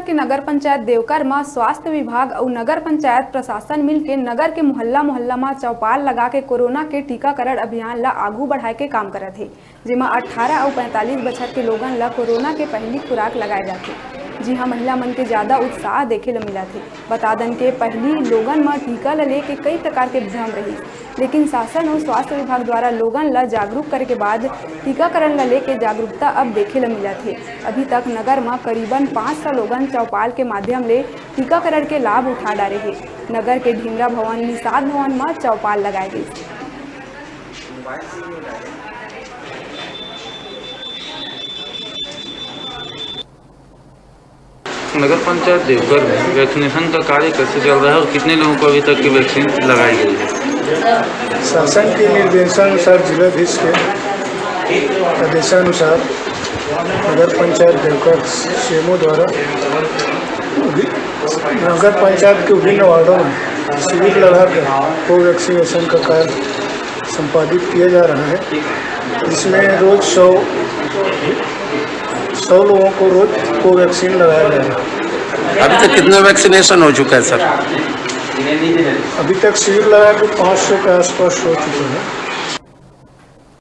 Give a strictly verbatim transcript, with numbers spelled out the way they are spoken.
के नगर पंचायत देवकर म स्वास्थ्य विभाग अउ नगर पंचायत प्रशासन मिलके नगर के मोहल्ला मोहल्ला म चौपाल लगा के कोरोना के टीकाकरण अभियान ल आगू बढ़ाए के काम करत हे, जेमा अठारह अउ पैंतालीस बछर के लोगन ल कोरोना के पहली खुराक लगाए जाथे। जी हां, महिला मन के ज्यादा उत्साह देखे ल मिलत हे। बता दन के पहली लोगन म टीका ल लेके कई प्रकार के भ्रम रहिस, लेकिन शासन अउ स्वास्थ्य विभाग द्वारा लोगन ल जागरूक करे के बाद टीकाकरण ल लेके जागरूकता अब देखे ल मिलत हे। अभी तक नगर म करीबन पाँच सौ लोगन चौपाल के माध्यम ले टीकाकरण के लाभ उठा डारे हे। नगर के ढीमरा भवन, निषाद भवन म चौपाल लगाए गइस। नगर पंचायत देवघर में वैक्सीनेशन का कार्य कैसे चल रहा है और कितने लोगों को अभी तक की वैक्सीन लगाई गई है? शासन के निर्देशानुसार, जिलाधीश के आदेशानुसार नगर पंचायत देवघर सीएमओ द्वारा वि-, नगर पंचायत के विभिन्न वार्डों में शिविर लगाकर कोवैक्सीनेशन का कार्य संपादित किया जा रहा है, जिसमें रोज सौ, सौ लोगों को रोज कोवैक्सीन लगाया जा रहा है। अभी तक कितना वैक्सीनेशन हो चुका है, सर? अभी तक शिविर लगा के पाँच सौ के आसपास हो चुका है।